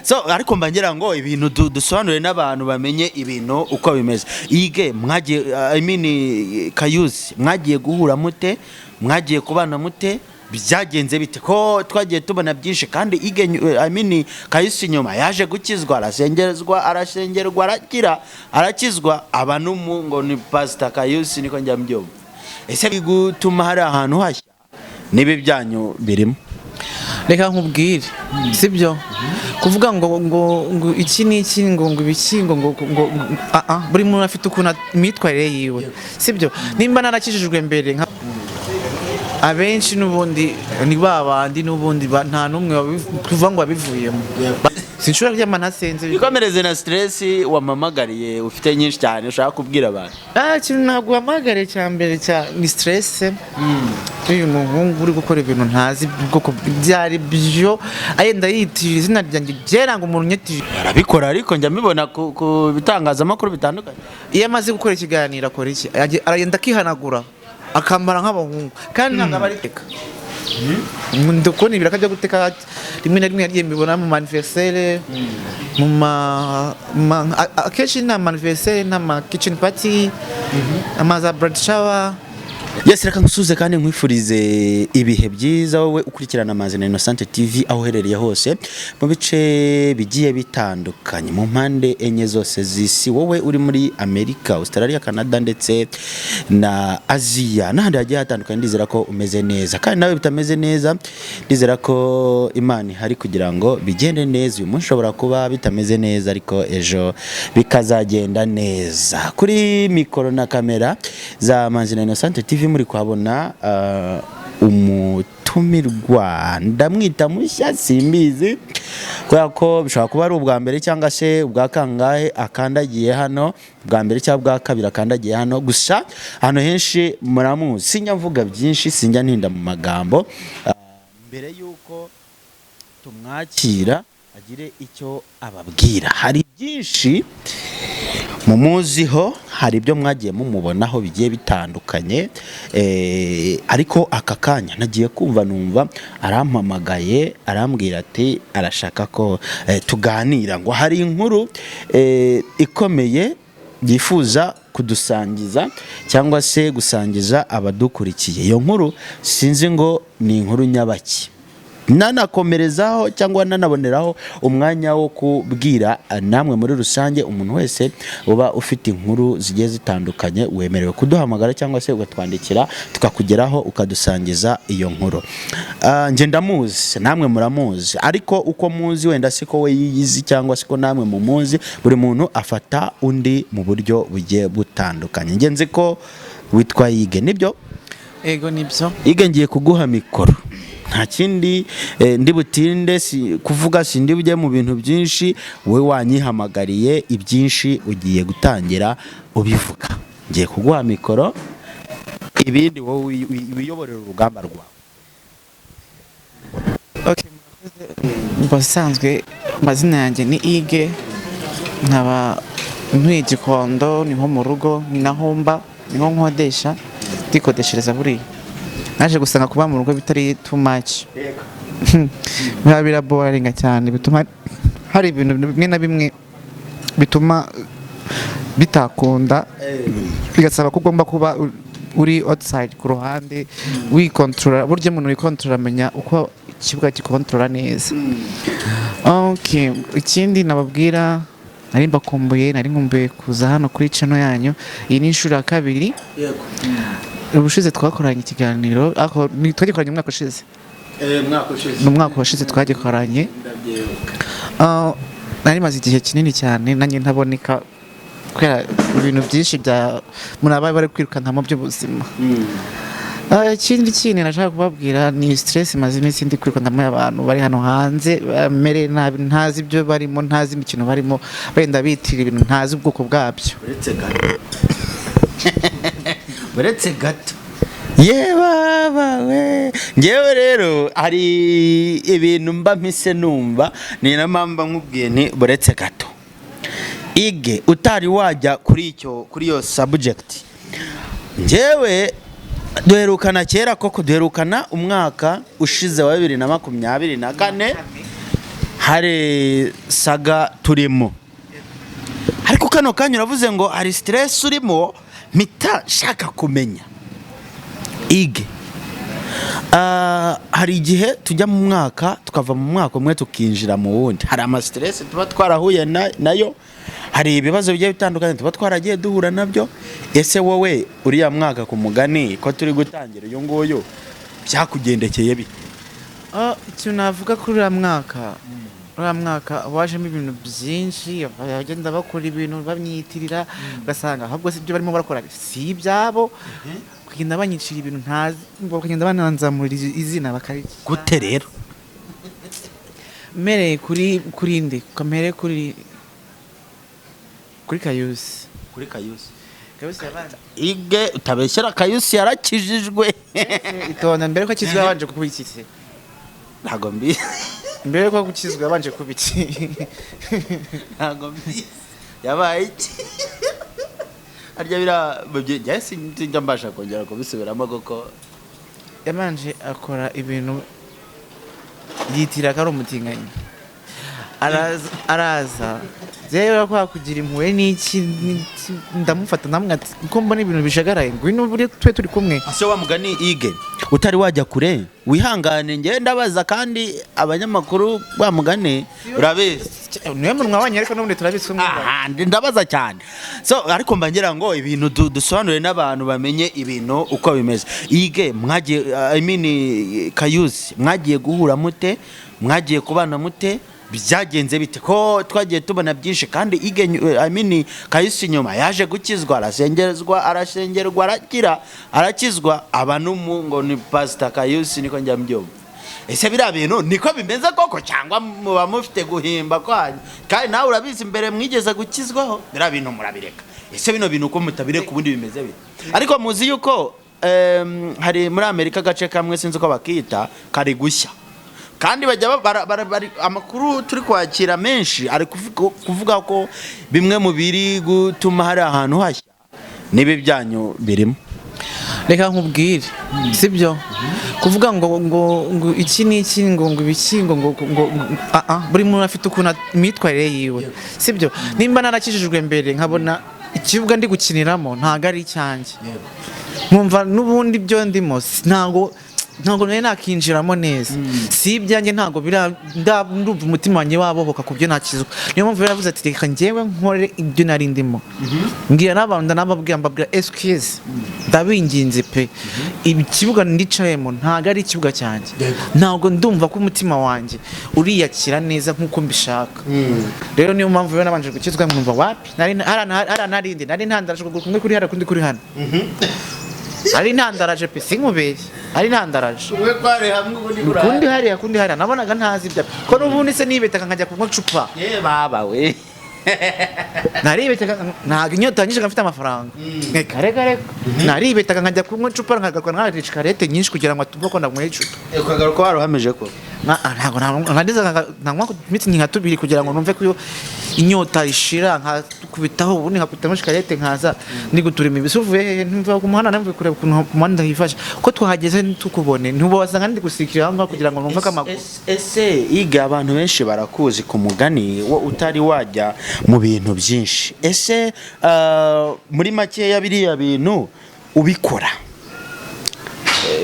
So ariko mba ngira ngo ibintu dusobanurire n'abantu bamenye ibintu uko bimeze. Ige mwagiye, I mean Kayuzi, mwagiye guhura mute? Mwagiye kubana mute? Byagenze bite, ko twagiye tubona byinshi? Kandi Ige I mean Kayuzi nyuma yaje gukizwa, arasengerezwa, arasengerwa, arakira, arakizwa, aba n'umu ngo ni Pastor Kayuzi, niko njya mbyumva. Ese gutuma hari ahantu hashya nibi byanyu birimo? Reka nkubwire, sibyo kuvuga ngo iki n'iki, ngo ibiki, ngo ah ah, buri muntu afite ukuntu imyitwarire yiwe, sibyo? Nimba narakijijwe mbere nka abenshi, n'ubundi ni ba bandi, n'ubundi nta n'umwe kuvuga ngo wabivuyemo. Sinshobora kuryama ntasenze. Ikomereze na stress wamamagariye ufite nyinshi cyane ushaka kubwira abantu. Ah, ikintu ntabwo uhamagare cya mbere cya ni stress. Uyu muhungu uri gukora ibintu ntazi ubwoko ibyo ari byo, ayenda yitira izina ryanjye byera ngo umuntu unyitije. Arabikora, ariko njya mbibona ku bitangazamakuru bitandukanye. Iyo amaze gukora ikiganiro akora iki? Aragenda akihanagura, akambara nk'abahungu, kandi ntabwo aba ari teka. Ndikubona ibiraka byo guteka rimwe na rimwe yagiye mbibona mu anniversaire, mu ma akenshi ni ama anniversaire n'ama kitchen party, amaza bridal shower. Yes, reka nkusuze kandi nkwifurize ibihe byiza, wowe ukurikirana Amazi na Innocent TV, aho uherereye hose mu bice bigiye bitandukanye mu mpande enye zose z'isi, wowe uri muri Amerika, Australia, Canada ndetse na Aziya n'ahandi hagiye hatandukanye. Ndizera ko umeze neza, kandi nawe bitameze neza, ndizera ko Imana ihari kugira ngo bigende neza. Uyu munsi ushobora kuba bitameze neza, ariko ejo bikazagenda neza. Kuri mikoro na kamera za Manzi na Innocent TV muri kuhabona umutumirwa, ndamwita mushya, simbizi, kubera ko bishobora kuba ari ubwa mbere cyangwa se ubwa kangahe akandagiye hano, bwa mbere cyangwa ubwa kabiri akandagiye hano. Gusa ahantu henshi muramuzi. Sinjya mvuga byinshi, sinjya ntinda mu magambo. Mbere y'uko tumwakira agire icyo ababwira, hari byinshi mumuziho, hari ibyo mwagiye mumubonaho bigiye bitandukanye, ariko aka kanya nagiye kumva numva arampamagaye, arambwira ati arashaka ko tuganira, ngo hari inkuru ikomeye yifuza kudusangiza cyangwa se gusangiza abadukurikiye. Iyo nkuru sinzi ngo ni inkuru nyabaki. Nanakomerezaho cyangwa nanaboneraho umwanya wo kubwira namwe muri rusange, umuntu wese uba ufite inkuru zigiye zitandukanye, wemerewe kuduhamagara cyangwa se ugatwandikira, tukakugeraho ukadusangiza iyo nkuru. Njye ndamuzi, namwe muramuzi, ariko uko muzi wenda siko we yiyizi cyangwa siko namwe mumuzi. Buri muntu afata undi mu buryo bugiye butandukanye. Njye nzi ko witwa Yige, nibyo? Ego, nibyo. Yige, ngiye kuguha mikoro, nta kindi ndi butinde si kuvuga, sindi bujye mu bintu byinshi. Wowe wanyihamagariye, ibyinshi ugiye gutangira ubivuga. Ngiye kuguha mikoro, ibindi wowe wiyoborera urugamba rwawe. Okay, murakoze. Mu busanzwe amazina yanjye ni Ige, nkaba ntuye Gikondo, niho mu rugo, ni naho mba, niho nkodesha, ndikodeshereza. Buriya naje gusanga kuba mu rugo bitari too much, biba biraboringa cyane, bituma hari ibintu bimwe na bimwe bituma bitakunda, bigasaba ko ugomba kuba uri outside ku ruhande wikontorora. Burya umuntu wikontorora amenya uko ikibuga gikontorora neza. Okay, ikindi nababwira, nari mbakumbuye, nari nkumbuye kuza hano kuri channel yanyu. Iyi ni inshuro ya kabiri. Ubushize twakoranye ikiganiro, ariko twagikoranye umwaka ushize. Mwaka ushize. Ni umwaka washize twagikoranye. Nari maze igihe kinini cyane nanjye ntaboneka kubera ibintu byinshi bya umuntu aba bari kwirukankamo by'ubuzima. Ikindi kintu nashaka kubabwira ni stress maze iminsi ndi kwirukankamo abantu bari hano hanze bamereye nabi, ntazi ibyo barimo, ntazi imikino barimo, benda bitira ibintu ntazi ubwoko bwabyo. Uretse gato, uretse gato, ye baba we, ngewe rero hari ibintu mba mpise numva, ni na mpamvu nkubwiye nti buretse gato. Ige, utari wajya kuri icyo, kuri iyo subject, ngewe duherukana kera koko, duherukana umwaka ushize wa 2024. Hari saga turimo, ariko kano kanya uravuze ngo hari stress urimo, mpita nshaka kumenya. Ige, hari igihe tujya mu mwaka, tukava mu mwaka umwe tukinjira mu wundi, hari ama stress tuba twarahuye nayo, hari ibibazo bigiye bitandukanye tuba twaragiye duhura nabyo. Ese wowe uriya mwaka, ku mugani ko turi gutangira uyu nguyu, byakugendekeye bite? Ikintu navuga kuri uriya mwaka wajemo ibintu byinshi, bagenda bakora ibintu bamyitirira, ugasanga ahubwo si ibyo barimo barakora, si ibyabo, bakagenda banyicira ibintu ntazi, bakagenda bananzamurira izina bakariki. Gute rero? Mmereye kuri nde? Kamere kuri Kayusi. Kuri Kayusi. Kayusi yabanje Ige, utabeshyera, Kayusi yarakijijwe. Itonda, mbere ko akizwa yabanje kuba iki se? Ntabwo mbizi. Mbere ko gukizwa yabanje kuba iki? Ntabwo mbizi yabaye iki. Harya biriya njye sinjya mbasha kongera kubisubiramo kuko Yabanje akora ibintu yitira ko ari umutinganyi, araza rero kwa kugira impuhwe n'iki n'iki, ndamufata namwe ati ko mbona ibintu bijagaraye, ngwino buri twe turi kumwe. Ese wa mugani, Ige, utari wajya kure, wihangane, njye ndabaza kandi abanyamakuru, wa mugani urabizi. Niwe munwa wanyu, ariko n'ubundi turabizi ko mwumva. Aha, ndabaza cyane. So ariko mba ngira ngo ibintu dusobanurire n'abantu bamenye ibintu uko bimeze. Ige, mwagiye, I mean, Kayusi, mwagiye guhura mute? Mwagiye kubana mute? Byagenze bite, ko twagiye tubona byinshi? Kandi Ige, I mean, Kayusi nyuma yaje gukizwa, arasengerezwa, arasengerwa, arakira, arakizwa, aba n'umu ngo ni Pastor Kayusi, niko njya mbyumva. Ese biriya bintu niko bimeze koko, cyangwa muba mufite guhimba kwanyu? Kandi nawe urabizi, mbere mwigeze gukizwaho, biriya bintu murabireka. Ese bino bintu uko mutabireka, ubundi bimeze bite? Ariko muzi yuko hari muri Amerika agace kamwe, sinzi uko bakita, kari gushya, kandi bajya amakuru turi kwakira menshi ari kuvuga ko bimwe mu biri gutuma hari ahantu hashya n'ibi byanyu birimo. Reka nkubwire, sibyo kuvuga ngo iki n'iki, ngo ibiki, ngo buri muntu afite ukuntu imyitwarire yiwe, sibyo? Nimba narakijijwe mbere, nkabona ikibuga ndi gukiniramo ntabwo ari icyanjye, nkumva n'ubundi ibyo ndimo ntabwo nari nakinjiramo neza, si ibyanjye, ntabwo ndumva umutima wanjye wabohoka ku byo nakizwa. Niyo mpamvu yaravuze ati reka njyewe nkore ibyo nari ndimo, mbwira n'abantu, ndanababwira, mbabwira excuse, ndabinginze pe, ikibuga ndicayemo ntabwo ari ikibuga cyanjye, ntabwo ndumva ko umutima wanjye uriyakira neza nk'uko mbishaka. Rero niyo mpamvu rero nabanje gukizwa, nkumva wapi, nari hariya narindi nari ntandaraje ukuguru kumwe kuri hariya, ukundi kuri hano, ari ntandaraje pe, sinkubeshye, ari ntandaraje. Umwe kwari hamwe, ubundi Kundi hariya, kundi hariya, nabonaga ntazi ibyo, ko n'ubundi se nibetaga nkajya kunywa icupa. Ye baba we! Naribetaga, ntabwo inyota yanyishaga mfite amafaranga. Reka reka reka, naribetaga nkajya kunywa icupa, nkagaruka nka shikarete nyinshi kugira ngo atumve ko nanyweye icupa. Ukagaruka waruhamije ko Ntabwo nageze nanywa imitsi nka tubiri kugira ngo numve ko iyo inyota ishira, nkakubitaho, ubundi nkakubitamo shikarete, nkaza ndi gutura imibisi. Uvuye hehe? Ntumva ku muhanda, namvuye kureba ukuntu ku muhanda hifashe, ko twahageze ntitukubone, ntubasanga ndi gusikira aho ngaho kugira ngo numve ko amaguru Ese Iga, abantu benshi barakuzi ku mugani wo utari wajya mu bintu byinshi. Ese muri makeya biriya bintu ubikora,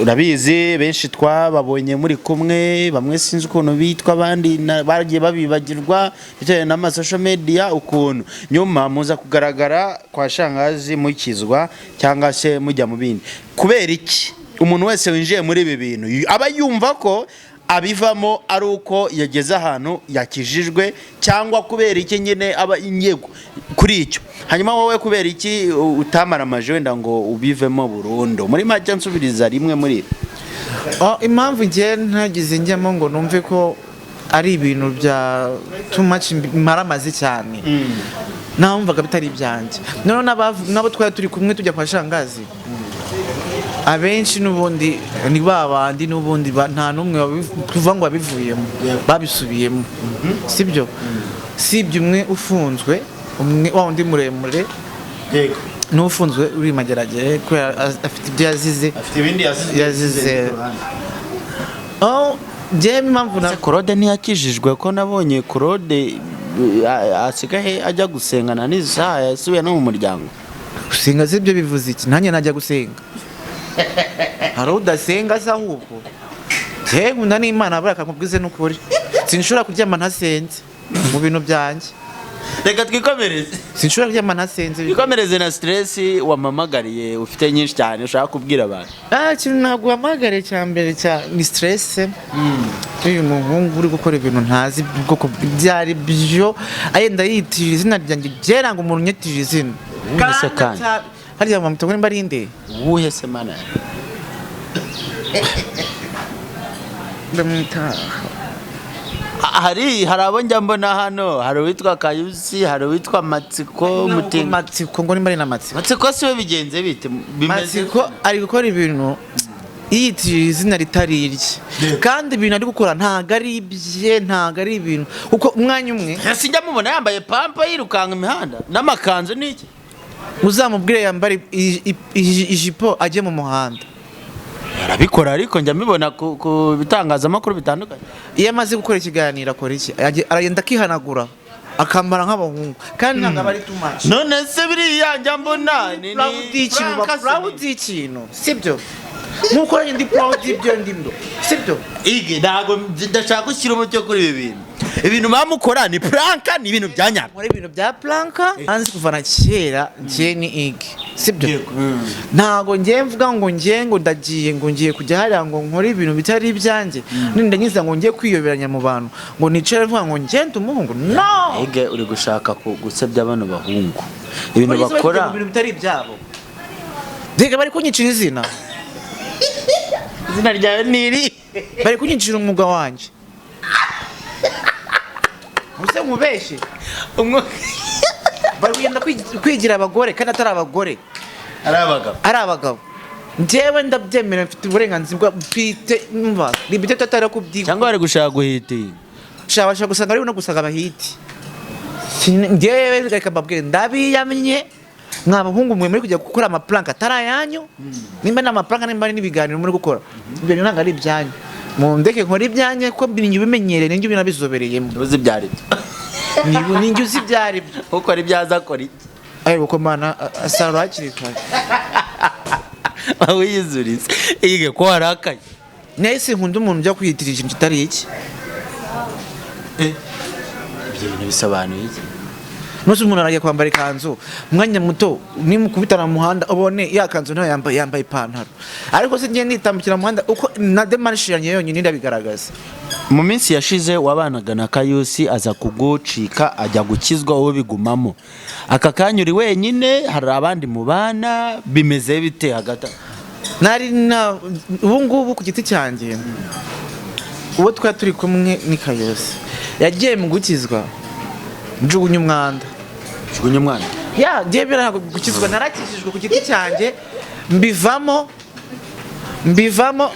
urabizi, benshi twababonye muri kumwe, bamwe sinzi ukuntu bitwa, abandi bagiye babibagirwa bitewe n'ama social media, ukuntu nyuma muza kugaragara kwa shangazi mukizwa cyangwa se mujya mu bindi. Kubera iki umuntu wese winjiye muri ibi bintu aba yumva ko abivamo ari uko yageze ahantu yakijijwe? Cyangwa kubera iki nyine aba yego kuri icyo? Hanyuma wowe kubera iki utamaramaje wenda ngo ubivemo burundu? Muri make nsubiriza rimwe muri ibi. Oh, impamvu njye ntagize njyamo ngo numve ko ari ibintu bya too much maramaze cyane, numvaga bitari ibyanjye. Noneho n'abo twari turi kumwe tujya kwa shangazi, abenshi n'ubundi ni ba bandi n'ubundi nta n'umwe tuvuga ngo wabivuyemo, babisubiyemo, sibyo? Sibyo, umwe ufunzwe, umwe wa wundi muremure n'ufunzwe uri Mageragere kubera afite ibyo yazize. Afite ibindi yazize. Yazize. Oh, Njyewe impamvu na Ese Claude ntiyakijijwe? Ko nabonye Claude asigaye ajya gusengana n'isaha, yasubiye no mu muryango. Gusenga si ibyo bivuze iki? Nanjye najya gusenga, hari udasenga se? Ahubwo njyewe nkunda n'Imana. Buriya kakubwize n'ukuri, sinshobora kuryama ntasenze mu bintu byanjye. Reka twikomereze. Sinshobora kuryama ntasenze. Twikomereze na stress wamamagariye, ufite nyinshi cyane ushaka kubwira abantu. Ah, ikintu ntabwo uhamagare cya mbere cya ni stress uyu muhungu uri gukora ibintu ntazi ubwoko ibyo ari byo, ayenda yitirira izina ryanjye. Byera ngo umuntu unyitije izina. Ese kandi? Harya bamwita ngo nimba ari nde? Uwuhe se, mana? Bamwita Hari abo njya mbona hano, hari uwitwa Kayusi, hari uwitwa Matsiko Mutinga. Matsiko, ngo nimba ari na Matsiko. Matsiko siwe? Bigenze bite? Bimeze Matsiko ari gukora ibintu yiyitirira izina ritari irye, kandi ibintu ari gukora ntabwo ari ibye, ntabwo ari ibintu, kuko umwanya umwe Ese njya mubona yambaye pampa yirukanka imihanda n'amakanzu n'iki? Uzamubwire yambare ijipo ajye mu muhanda. Arabikora, ariko njya mbibona ku bitangazamakuru bitandukanye. Iyo amaze gukora ikiganiro akora iki? Aragenda akihanagura, akambara nk'abahungu, kandi ntabwo aba ari too much. None se biriya njya mbona ni Proud y'ikintu, ba Frank se proud y'ikintu, sibyo? Nkuko nanjye ndi proud y'ibyo ndimo, sibyo? Ige, ntabwo ndashaka gushyira umucyo kuri ibi bintu. Ibintu mukora ni prank, ni ibintu bya nyabyo? Nkora ibintu bya prank anzi kuva na kera. Njye ni Ige, sibyo? Ntabwo ngiye mvuga ngo ngiye, ngo ndagiye, ngo ngiye kujya hariya ngo nkore ibintu bitari ibyanjye, ninda nyiza ngo ngiye kwiyoberanya mu bantu, ngo nicare mvuga ngo ngende umuhungu, no. Ige, uri gushaka gusebya bano bahungu, ibintu Bageze bakora bari mu bintu bitari ibyabo. Reka, bari kunyicira izina. Izina ryawe ni iri? Bari kunyicira umwuga wanjye. Use nkubeshye? Bari kugenda kwigira abagore kandi atari abagore. Ari abagabo. Ari abagabo. Njyewe ndabyemera, mfite uburenganzira bwa mfite, numva libite tutari kubyiga. Cyangwa bari gushaka guhitinga? Shabasha gusanga ari no gusanga abahiti. Njyewe reka mbabwire, ndabiyamye mwa bahungu mwe muri kujya gukora amaprank atari ayanyu. Nimba ni amaprank, nimba ari n'ibiganiro muri gukora, ibyo bintu ntabwo ari ibyanyu. Mundeke nkore ibyanjye, ko ninjye ubimenyereye, ninjye ubinabizobereyemo. Uzi ibyo ari byo. Ninjye uzi ibyo ari byo. Ukora ibyaza akora iki? Ariko ko mana asarura hakiri kare. Wiyizurize, Ige, ko warakaye. Nahise nkunda umuntu ujya kwiyitirira ikintu kitari iki. Ibyo bintu bisobanuye iki? Umunsi umuntu aragiye kwambara ikanzu, umwanya muto nimukubitana mu muhanda ubone ya kanzu ntayo yambaye, yambaye ipantaro. Ariko se ngiye nitambukira mu muhanda, uko na démarche yanjye yonyine ndabigaragaza. Mu minsi yashize wabanaga na Kayusi, aza kugucika ajya gukizwa, wowe bigumamo. Aka kanya uri wenyine, hari abandi mubana, bimeze bite hagati aho? Nari na ubu ngubu ku giti cyanjye, uwo twari turi kumwe ni Kayose, yagiye mu gukizwa, njugunya umwanda. Jugunya umwana? Ya, ngiye ntabwo gukizwa, narakijijwe ku giti cyanjye, mbivamo, mbivamo.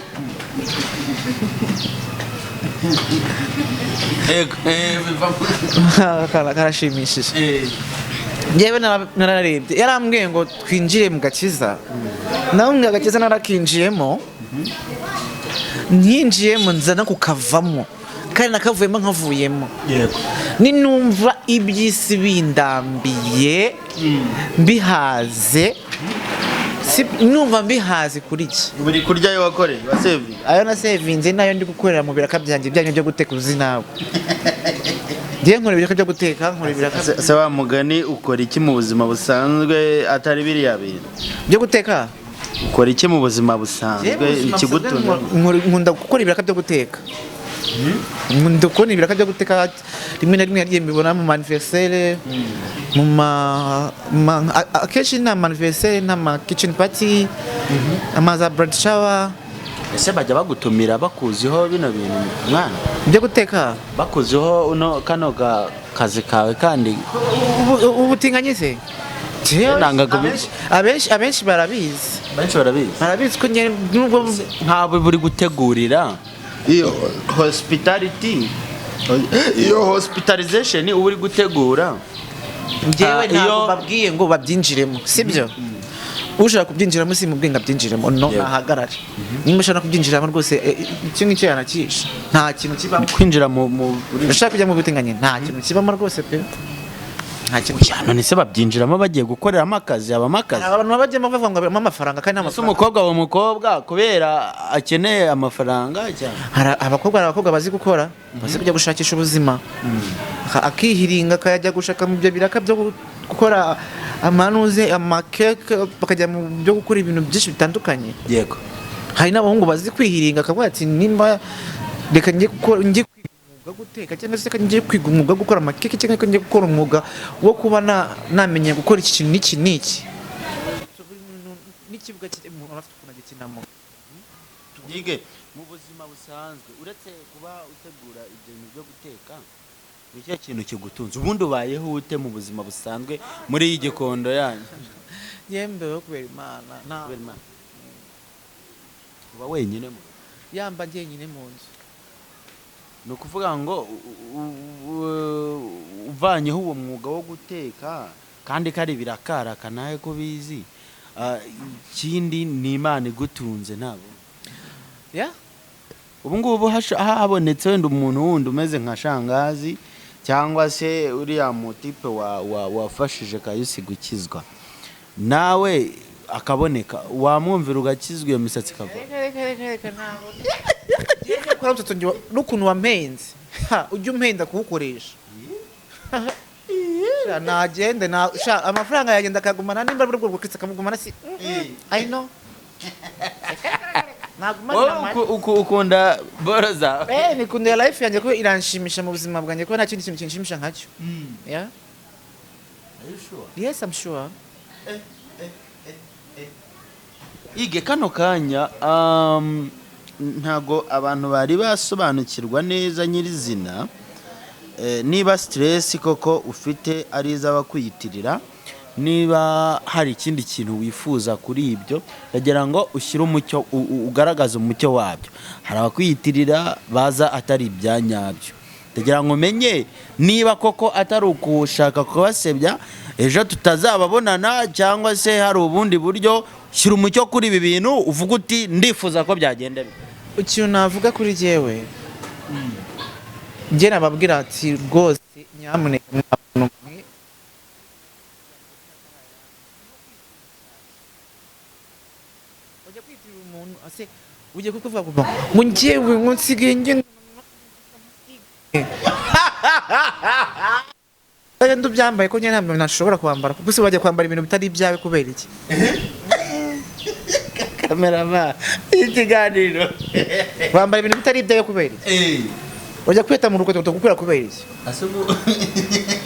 Yego, bivamo. Karashimishije. Njyewe nararebye, yarambwiye ngo twinjire mu gakiza, nawe mu gakiza narakinjiyemo, nkinjiyemo nza no kukavamo, kandi nakavuyemo nkavuyemo. Ninumva iby'isi bindambiye, mbihaze, numva mbihaze kuri iki. Buri kurya ayo wakoreye wasevinze? Ayo nasevinze nayo ndi gukorera mu biraka byanjye byanyu byo guteka. Uzi nawe, ngiye nkora ibiraka byo guteka, nkora ibiraka. Se wa mugani, ukora iki mu buzima busanzwe atari biriya bintu? Byo guteka. Ukora iki mu buzima busanzwe ikigutunga? Nkunda gukora ibiraka byo guteka, nkunda kubona ibiraka byo guteka. Rimwe na rimwe yagiye mbibona mu anniversaire, mu akenshi ni ama anniversaire n'ama kitchen party, amaza bridal shower. Ese bajya bagutumira bakuziho bino bintu, mwana? Byo guteka. Bakuziho uno kano kazi kawe kandi. Ubutinganyi se? Nanga Abenshi barabizi. Benshi barabizi. Barabizi ko njye nubwo Ntabwo buri gutegurira iyo hospitality, iyo hospitalization uba uri gutegura. Njyewe Ah, ntabwo iyo babwiye ngo babyinjiremo, sibyo? Ushaka kubyinjiramo simubwiye ngo abyinjiremo, no. Nahagarare. Nimba ushaka kubyinjiramo rwose, icyo ngicyo yanakisha, nta kintu kibamo. Kwinjira mu Ushaka kujya mu butinganyi, nta kintu kibamo rwose pe, nta kintu. Ya, none se babyinjiramo bagiye gukoreramo akazi, habamo akazi? Hari abantu baba bagiyemo bavuga ngo habamo amafaranga, kandi nta Ese mafaranga. umukobwa, uwo mukobwa kubera akeneye amafaranga cyane? Hari abakobwa bazi gukora, bazi kujya gushakisha ubuzima, akihiringa akajya gushaka mu byo biraka byo gukora amanuze, amakeke, bakajya mu byo gukora ibintu byinshi bitandukanye. Hari n'abahungu bazi kwihiringa, akavuga ati: "Nimba reka njye gukora, njye kwiga umwuga wo guteka, cyangwa se reka njye kwiga umwuga wo gukora amakeke, cyangwa reka njye gukora umwuga wo kuba namenya gukora iki kintu n'iki n'iki." So, buri muntu n'ikibuga cye, umuntu aba afite ukuntu agikinamo. Yige, mu buzima busanzwe, uretse kuba utegura ibyo bintu byo guteka, ni ikihe kintu kigutunze? Ubundi ubayeho ute mu buzima busanzwe muri iyi Gikondo yanyu? Yembewe kubera Imana nta. Kubera Imana. Uba wenyine mu Yamba njyenyine mu nzu. Ni ukuvuga ngo uvanyeho uwo mwuga wo guteka, kandi kari birakaraka nawe ko bizi, ikindi ni Imana igutunze, ntabwo? Ya. Ubu ngubu habonetse wenda umuntu wundi umeze nka Shangazi, cyangwa se uriya mutipe wafashije Kayusi gukizwa, nawe akaboneka, wamwumvira ugakizwa, iyo misatsi ikava? Reka, reka, reka, reka, ntabwo ngiye gukora umusatsi wanjye n'ukuntu wampenze. Ha, ujye umpenda kuwukoresha. Sha, nagende na sha amafaranga yagenda akagumana, nimba ari ubwo bwokritse akamugumana, si I know nagumana. Wowe ukunda boro zawe? Nikundira life yanjye kuko iranshimisha mu buzima bwanjye, kuko nta kindi kintu kinshimisha nkacyo. Yeah, yes, I'm sure. Ige, kano kanya ntago abantu bari basobanukirwa neza nyirizina, niba stress koko ufite ari iz'abakwiyitirira, niba hari ikindi kintu wifuza kuri ibyo. Ndagira ngo ushyire umucyo, ugaragaze umucyo wabyo. Hari abakwiyitirira baza atari ibya nyabyo. Ndagira ngo umenye niba koko atari ukushaka kubasebya, ejo tutazababonana, cyangwa se hari ubundi buryo. Shyira umucyo kuri ibi bintu, uvuga uti: "Ndifuza ko byagenda bite." Ikintu navuga kuri jyewe, njye nababwira ati: "Rwose nyamuneka mwa bantu mwe, ujya kwitirira umuntu ase ugiye kuvuga ngo njyewe ngo nsigaye ngenda ndubyambaye, ko njye ntabwo nashobora kwambara." Kuko se wajya kwambara ibintu bitari ibyawe kubera iki? Kamerama y'ikiganiro. Wambara ibintu bitari ibyawe kubera iki? Ujya kwita mu rukweto gukwira kubera iki?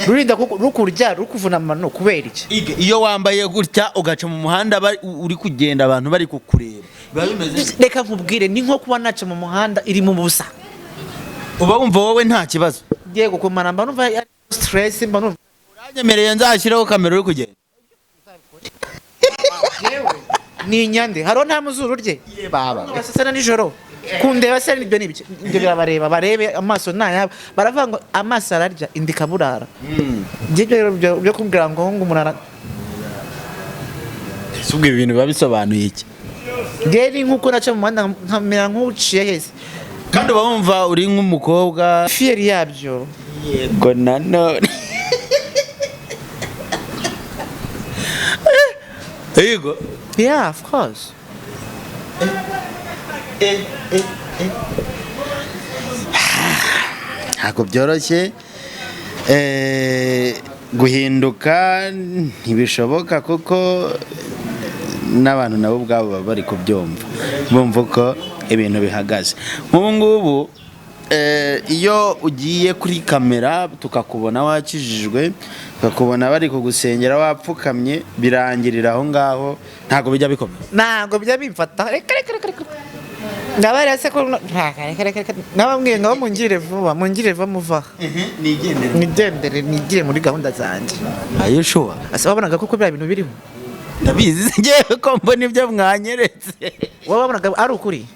Rurinda rukurya, rukuvuna amano kubera iki? Iyo wambaye gutya ugaca mu muhanda, uri kugenda abantu bari kukureba, biba bimeze bite? Reka nkubwire, ni nko kuba naca mu muhanda irimo ubusa. Uba wumva wowe nta kibazo? Yego, kumara mba numva ari stress, mba numva. Uranyemereye nzashyireho kamera uri kugenda? Ni inyande hariho nta muzuru rye basesana nijoro kundeba se, ibyo ni ibiki? Ibyo birabareba, barebe amaso ni ayabo. Baravuga ngo amaso ararya, inda ikaburara. Ibyo rero byo kumbwira ngo umuntu Ese ubwo ibi bintu biba bisobanuye iki? Njye ni nk'uko naca mu muhanda nkamera nk'uciye hese. Kandi uba wumva uri nk'umukobwa. Fier yabyo. Yego, nanone yego. Yeah, of course. Ntabwo byoroshye. Guhinduka ntibishoboka, kuko n'abantu nabo ubwabo baba bari kubyumva, bumva uko ibintu bihagaze nk'ubu ngubu. Iyo ugiye kuri kamera tukakubona wakijijwe, tukakubona bari kugusengera wapfukamye, birangirira aho ngaho, ntabwo bijya bikomeza? Ntabwo bijya bimfata, reka, reka, reka, reka. Ndabariya se ko reka, reka, reka, nababwiye ngo mungire vuba, mungire vuba, muva Nigendere. Nigendere, nigire muri gahunda zanjye. Are you sure? Ase wabonaga koko biriya bintu biriho? Ndabizi ngewe ko mbona ibyo mwanyeretse. Wowe wabonaga ari ukuri?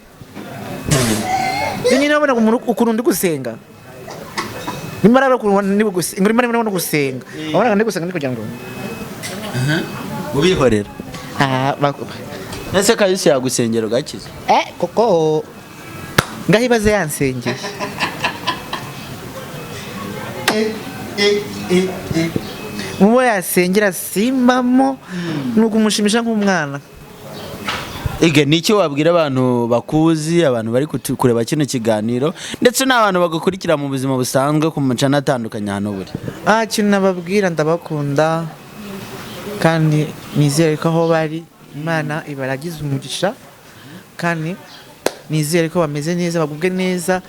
Njye nyine wabonaga umuntu ukuntu ndi gusenga, nimba ari ukuntu ndi gusenga, nimba ari gusenga, wabonaga ndi gusenga ndi kugira ngo Ubihorera. Ah, Ese Kayusi yagusengera ugakiza? Koko ngaho ibaze yansengeye. Mubo yasengera simbamo, ni ukumushimisha nk'umwana. Ige, ni icyo wabwira abantu bakuzi, abantu bari kureba kino kiganiro, ndetse n'abantu bagukurikira mu buzima busanzwe ku macana atandukanye ahantu buri? Ikintu nababwira, ndabakunda kandi nizere ko aho bari Imana ibaragize umugisha, kandi nizere ko bameze neza, bagubwe neza.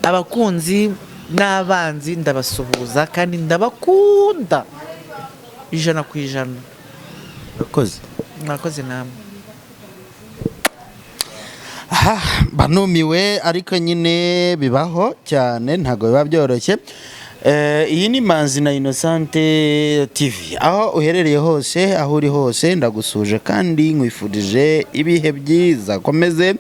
Abakunzi n'abanzi ndabasuhuza kandi ndabakunda 100%. Urakoze. Mwakoze namwe. Aha banumiwe, ariko nyine bibaho cyane, ntabwo biba byoroshye. Iyi ni Manzi na Innocente TV. Aho uherereye hose, aho uri hose, ndagusuje kandi nkwifurije ibihe byiza. Komeze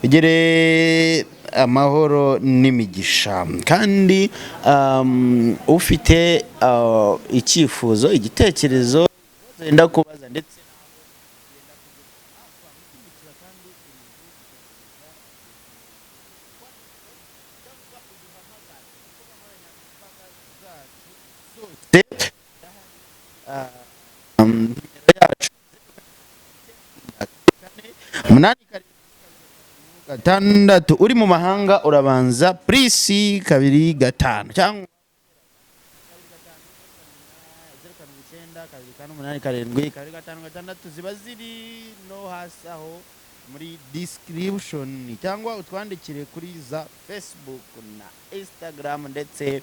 ugere amahoro n'imigisha. Kandi ufite icyifuzo, igitekerezo wenda kubaza ndetse nimero yacu 8776, uri mu mahanga urabanza plus 25 cyangwa 279 2587 25 6, ziba ziri no hasi aho muri description, cyangwa utwandikire kuri za Facebook na Instagram ndetse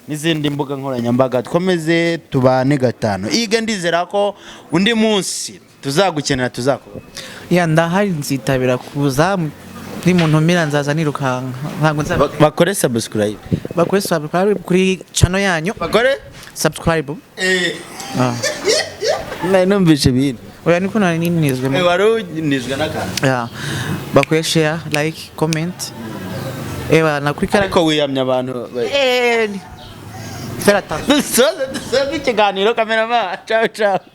n'izindi mbuga nkoranyambaga. Twomeze tubane gatanu. Iga, ndizera ko undi munsi tuzagukenera tuzakubona. Ya, ndahari, nzitabira kuza. Ni mu ntumira nzaza nirukanka, ntabwo nzaba. Bakore subscribe. Bakore subscribe kuri channel yanyu. Bakore Subscribe. Ah. Nari numvise ibintu. Oya, niko nari ninizwe. Wari unizwe n'akantu. Ya, bakore share, like, comment, ewa na kuri kara. Ariko wiyamye abantu. Eh, fera attention. Dusoze ikiganiro, cameraman. Ciao ciao.